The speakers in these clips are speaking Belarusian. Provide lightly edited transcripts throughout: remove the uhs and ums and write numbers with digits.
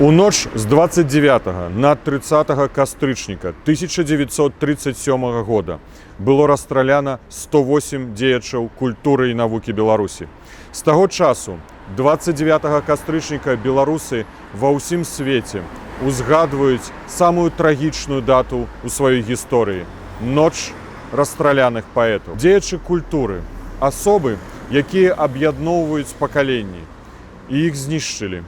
У ноч з 29 на 30 кастрычніка 1937 года было расстраляна 108 дзеячаў культуры і навукі Беларусі. З таго часу 29 кастрычніка беларусы ва ўсім свеце узгадваюць самую трагічную дату ў сваёй гісторыі — ноч расстраляных паэтаў. Дзеячы культуры, асобы, якія аб'ядноўваюць пакаленні, і іх знішчылі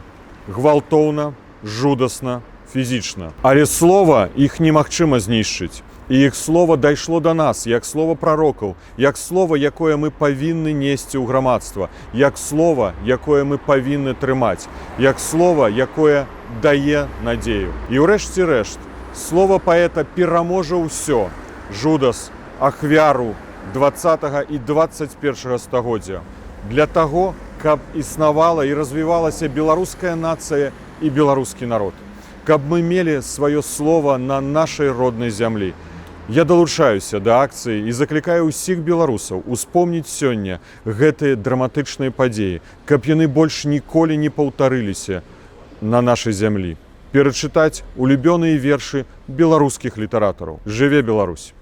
гвалтоўна, жудасна, фізічна. Але слова іх немагчыма знішчыць. І іх слова дайшло да нас, як слова прарокаў, як слова, якое мы павінны несці ў грамадства, як слова, якое мы павінны трымаць, як слова, якое дае надзею. І ўрэшце рэшт, слова паэта пераможа ўсё: жудас, ахвяру 20 і 21 стагоддзя. Для таго, каб існавала і развівалася беларуская нацыя і беларускі народ. Каб мы мелі сваё слова на нашай роднай зямлі. Я далучаюся да акцыі і заклікаю ўсіх беларусаў успомніць сёння гэтыя драматычныя падзеі, каб яны больш ніколі не паўтарыліся на нашай зямлі. Перачытаць улюбёныя вершы беларускіх літаратараў. Жыве Беларусь!